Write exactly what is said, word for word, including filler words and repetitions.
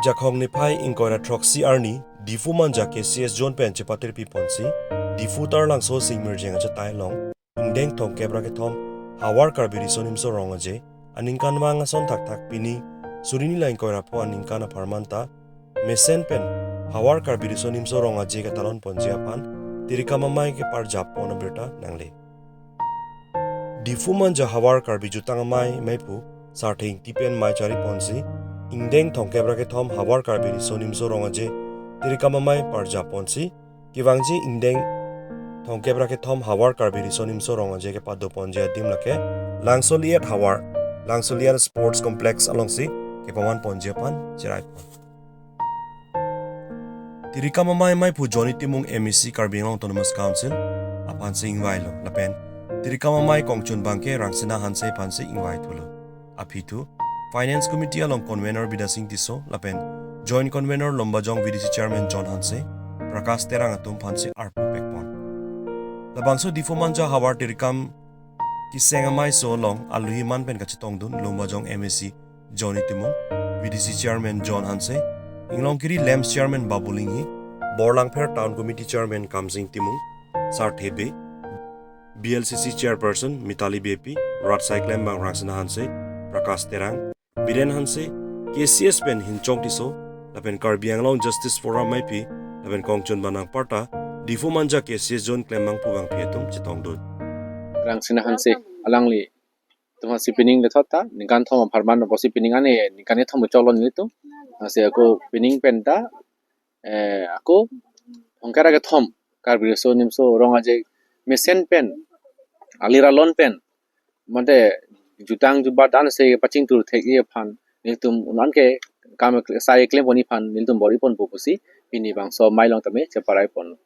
Jakhong niphai ingkoi ra throksi arni Diphu Manja K C S Zone pen chepatirpi ponsi Diphu Taralangso Singmirjeng achetai along ingdeng thomkep ra kethom Hawar Karbi Riso Nimso Rong Aje aningkanvang ason thakthak pini suri ni ingkoi ra pho aningkan apharman ta mesen pen Hawar Karbi Riso Nimso Rong Aje ketalon ponji aphan Tirikam Amei keparjap pon abirta nangle. Diphu Manja Hawar Karbi Jutang Amei Meiphu Sarthe Ingti pen mei chari ponsi ingdeng thomkep ra kethom Hawar Karbi Riso Nimso Rong Aje Tirikam Amei parjap ponsi kevangji ingdeng thomkep ra kethom Hawar Karbi Riso Nimso Rong Aje kepado ponji adim lake Langsoliet Hawar, Langsoliet Sports Complex alongsi kepaman ponji aphan cherai pon. Tirikam Amei Meiphu Johnny Timung M A C Karbi Anglong Autonomous Council aphansi ingvailo lapen Tirikam Amei kongchun abangke Rangsina Hanse aphansi ingvai thulo. Aphi thu Finance Committee along Convener Bidya Sing Tisso lapen Joint Convener Lumbajong V D C Chairman John Hanse, Prakash Terang atum aphansi arpu pekpon. Labangso Diphu Manja Hawar Tirikam Kiseng Amei so along aluhi man pen kachetongdun Lumbajong M A C Johnny Timung, V D C Chairman John Hanse, Inglongkiri LAMPS Chairman Babu Linghi, Borlangpher Town Committee Chairman Kamsing Timung, Sarthe Bey, B L C C Chairperson Mitali Beypi, Rat Saiklem abang Rangsina Hanse, Prakash Terang, Biren Hanse, K C S pen Hinchong Tisso, lapen Karbi Anglong Justice Forum Meiphi, lapen kongchun abang nangparta Diphu Manja K C S Zone klembangphu abangpi atum chetongdun. Rangsina Hanse, alangli atum aphansi pining lethot ta ningkan thom apharman apotsi pining ane ningkan kethom choklo nelitum. Lasi ako pining pen ta, eh, ako thomkep ra kethom Karbi Riso Nimso Rong Aje mesen pen, alir alon pen, mate jutang jubat ansi pachingthur thek-i aphan nelitum un-an ke kam sai klem pon-i aphan nelitum bor-i ponpo pusi pini bangso amei along tame cheparai pon.